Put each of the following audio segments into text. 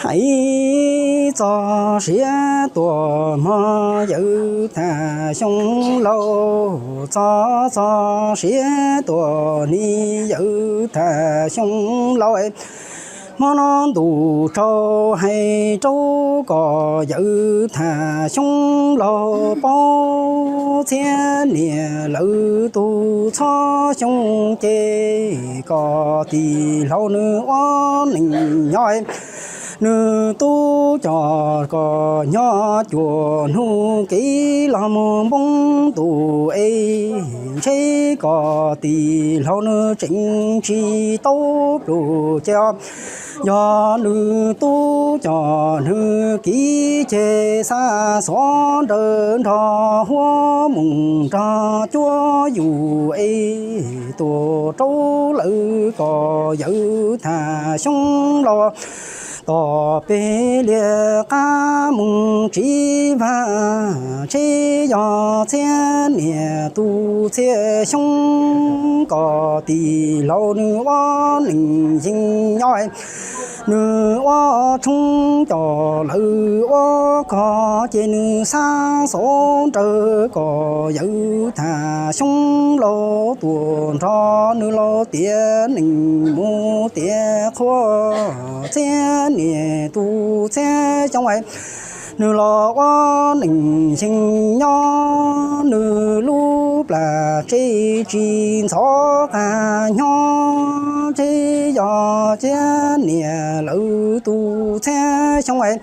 Hais txog siav tuam hmo yawg Tham Xyooj Lauj, txog txog siav tuam hni yawg Tham Xyooj Lauj, hmo no ntuj tsaus hais rau kom yawg Tham Xyooj Lauj paub txhiab niam lawv tus txhob xyoo ces kom tij laug nws ua neej nyob, nws tub coj kom nyob cuaj hnub kev los mus npoo ntuj es, ntshe kom tij laug nws tseem tsis tau pluj ces yog nws tub coj nws kev ces xa xov nrawm nrog huab moos nrog cuab yus es tuaj rau lawv kom yawg Tham Xyooj Lauj tom peg liaj qab mus tsiv vaj, ntshe yog txhiab niam tus txhiaj xyoo kom tij laug nws ua neej yeej nyob, nws ua tshoob coj lawv ua koj ces nws xa xov nrawm kom yawg Tham Xyooj Lauj tuaj nrog nws los tiav neej mus tiav qhua, txhiab niam tus txhiaj xyoo nws los ua neej yeej nyob, nws lub plag tsev tsis ntxhov qab nyob, ntshe yog txhiab niam lawv tus txhiaj xyoo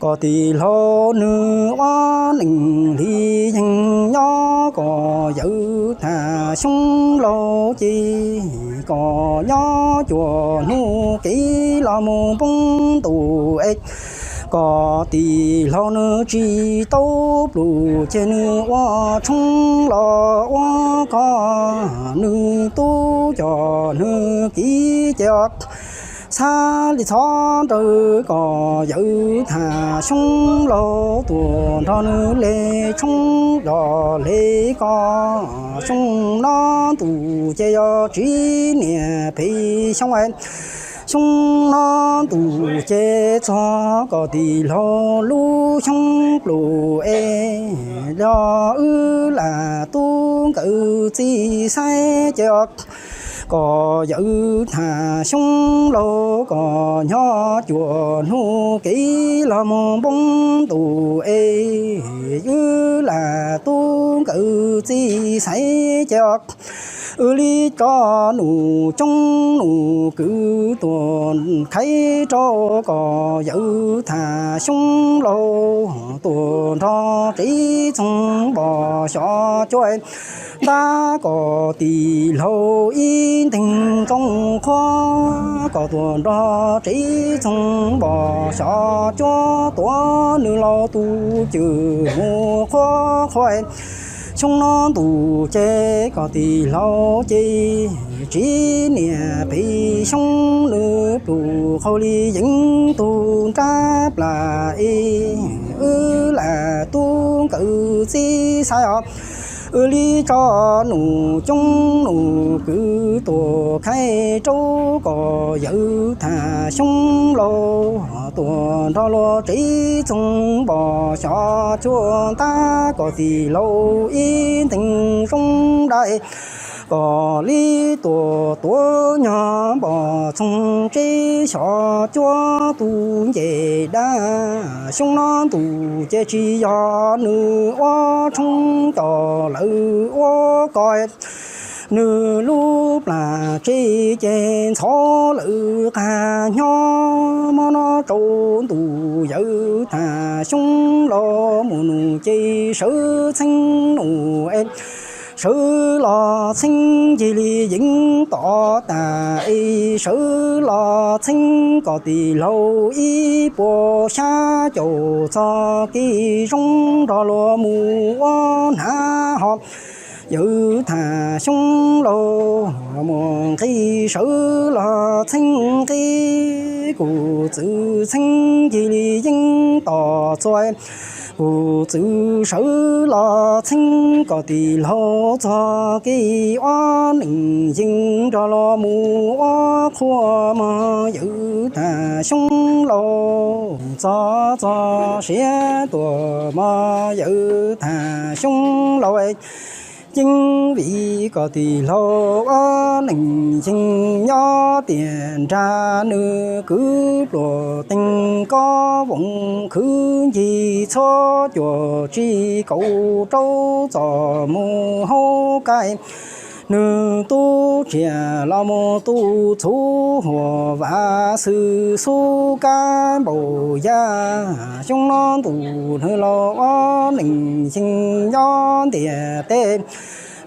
kom tij laug nws ua neej li yeej nyob, kom yawg Tham Xyooj Lauj ces kom nyob cuaj hnub kev los mus npoo ntuj es kom tij laug nws tsis tau pluj ces nws ua tshoob los ua koj, nws tub coj nws kev ces xa li xov nrawm kom yawg Tham Xyooj Lauj tuaj nrog nws le tshoob los le koj, xyoo no ntuj ces yog tsiv niam phem xyoo xyoo no ntuj ces txog kom tij laug lub xyoo pluj es, los wb lam tub nkawd txiv xaiv ces kom yawg Tham Xyooj Lauj kom nyob cuaj hnub kev los mus npoo ntuj es, wb lam tub nkawd txiv xaiv ces wb li tso nus coob nus kwv tuaj khaiv rau kom yawg Tham Xyooj Lauj tuaj nrog tsev txoog npos xyov cuab ntab kom tij laug ib nteeg txoov qhuav kom tuaj nrog tsev txoog npos xyov cuab tuav nws laus tus cwj mus qhuav qhuav. Xyoo no ntuj ces kom tij laug ces tsiv niam phem xyoo nws pluj qhau li yeev tug nrab plas es, wb lam tub nkawd txiv xaiv os. Wb li tso nus coob nus kwv tuaj khaiv rau kom yawg Tham Xyooj Lauj tuaj nrog luag tsev txoog npos xyov cuab ntab kom tij laug ib nteeg zoo dais kom li tuaj tuav nyog npos txoog tsev xyov cuab tus ncej dab. Xyoo no ntuj ces tsis yog nws ua tshoob coj lawv ua koj, nws lub plag tsev ces ntxhov lawv qab nyob. Hmo no tsaus ntuj yawg Tham Xyooj Lauj mus nus ces sawv txheej nus es, sawv los txheej ncig li yeev tom tas es, sawv los txheej kom tij laug ib puas xya caum txog kev zoo nrog luag mus ua hnav hos. Yawg Tham Xyooj Lauj mus nqis sawv los txheej nqis, kuv txwv txheej ncig li yeev tom txog Kuv txwv sawv los txheeb kom tij laug txog kev ua neej yeej nrog los mus ua qhua mog yawm Thaj Xyooj Laus. Txog txog siav tuaj mog yawm Thaj Xyooj Laus. Yeej vim kom tij laug ua neej yeej nyob tiam nrag nws kwv pluag teeg kob voos khwv ncig txhua cuaj tsib kaum rau txoj mus hauv kaim. Nws tub tsiaj los mus tu txhuv huam vam xwm xub kab npaum yaj. Xyoo no ntuj nws los ua neej yeej nyob ntiaj teb.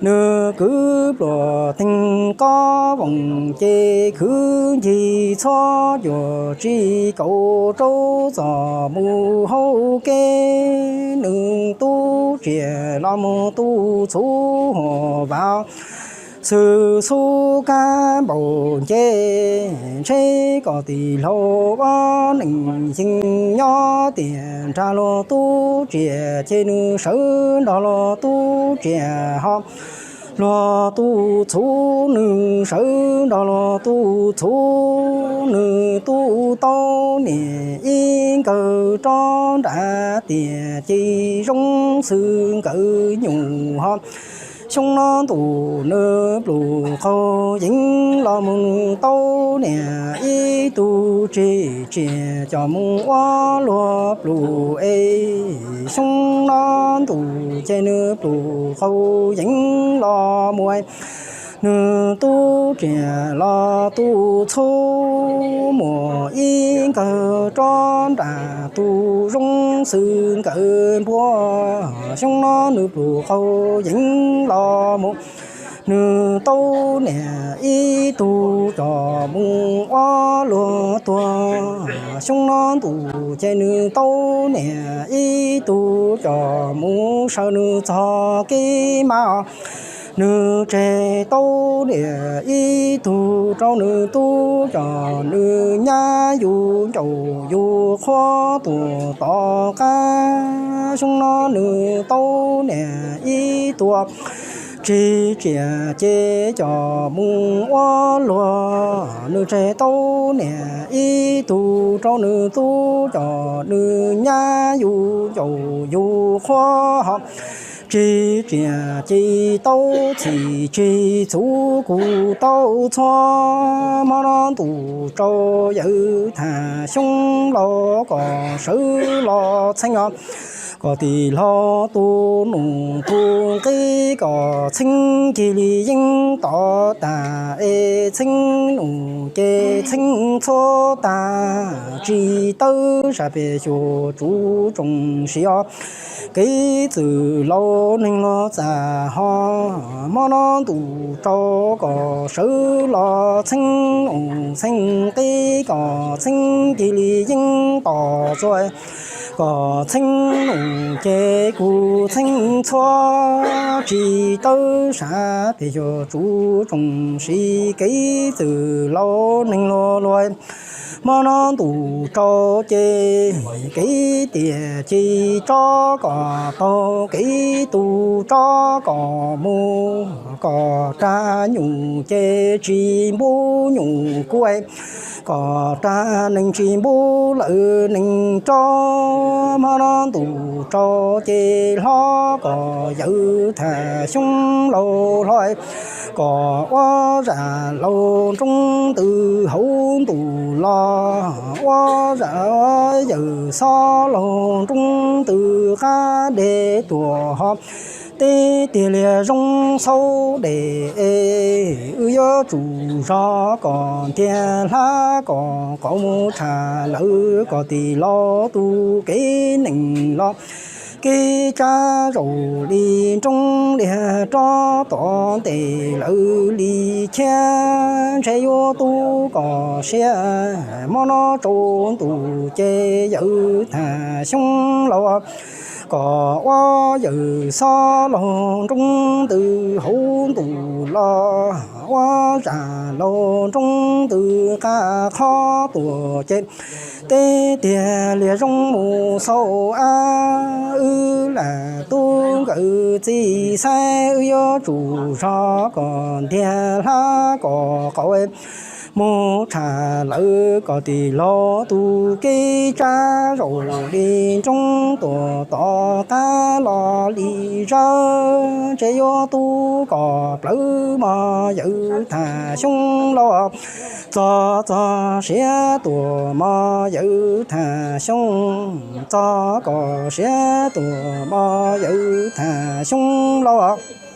Nws kwv pluag teeg kob voos ces khwv ncig txhua cuaj tsib kaum rau txoj mus hauv kev. Nws tub tsiaj los mus tu txhuv huam vam xwm xub kab npaum nce. Ntshe kom tij laug ua neej yeej nyob tiam nrag luag tub tsiaj ces nws sawv nrog luag tub tsiaj ho. Luag tu txhuv nws sawv nrog luag tu txhuv, nws tub tau niam ib nkawg rov nram tiaj ces zoo xwm nkawd nyuam ho. Xyoo no ntuj nws pluj qaug yeev los mus nws tau niam ib tug tsis tsiaj coj mus ua luag pluj es. Xyoo no ntuj ces nws pluj qaug yeev los mus, nws tub tsiaj los tu txhuv muaj ib nkawg rov nram tus zoo xwm nkawd npua. Xyoo no nws pluj qaug yeev los mus, nws tau niam ib tug coj mus ua luag tuag. Xyoo no ntuj ces nws tau niam ib tug coj mus saws nws txog kev mas. Nws tseg tau niam ib tug rau nws tub coj nws nyab yug ncaus yug qhua tuaj tom qab. Xyoo no nws tau niam ib tug tsis tsiaj ces coj mus ua luag. Nws tseg tau niam ib tug rau nws tub coj nws nyab yug ncaus yug qhua ho. Tsis tsiaj ces tau txhim tsis txhuv kuv tau txhua. Hmo no ntuj tsaus yawm Thaj Xyooj Laus kom sawv los txheeb os. Kom tij laug tus nus tus nqi kom txheeb cia li yeej tom tag es txheeb nus ces txheeb txhua tag tsis tawv sab pem xyuas tsuv tsoom siv os. Kev txwm laus neeg los txaj ho, hmo no ntuj tsaus kom sawv los txheeb nus txheeb nqi kom txheeb cia li yeej tom txhua. Kom txheeb nus ces kuv txheeb txhua tsis tawv sab pem xyuas tsuv tsoom siv kev txwm laus neeg los luag. Hmo no ntuj tsaus ces kev tiaj ci tso kom taug kev tu tso kom mus kom rag nyuj ces tsis npub nyuj kuj kom rag neeg tsis npub lawm neeg rov. Hmo no ntuj tsaus ces hlob kom yawm Thaj Xyooj Laus hlob kom ua zaj laus nroo ntws hauv ntuj los ua zaj yawm Xob Laus nroo ntws qab deg tuaj ho. Teb tiag liag zoo xauv dej es wb yuav tsum zog kom ntiag hlab kom qauv mus tshaj lawm kom tij laug tus kev neeg los kev tsav zaum li nroo liag rov tom ntej lawm li thiab ntshe yuav tu kom siav. Hmo no tsaus ntuj ces yawm Thaj Xyooj Laus Kom ua yawm xob laug nroo ntws hauv ntuj los, ua zam laug nroo ntws qab qhov tuam ces, teb tiag liag zoo mus xaus ab. Wb lam tub nkawm txiv xaiv, wb yuav tsum zog kom ntiag hlab kom qaum, mus tsham lawv kom tim laug tus kev tsab, zaum li nroo tuam tom qab los li zawj, ntshe yuav tub kom plawv mos yawm Tham Xyooj lauj. Txog txog siav tuam mos yawm Tham Xyooj, txog kom siav tuam mos yawm Tham Xyooj lauj.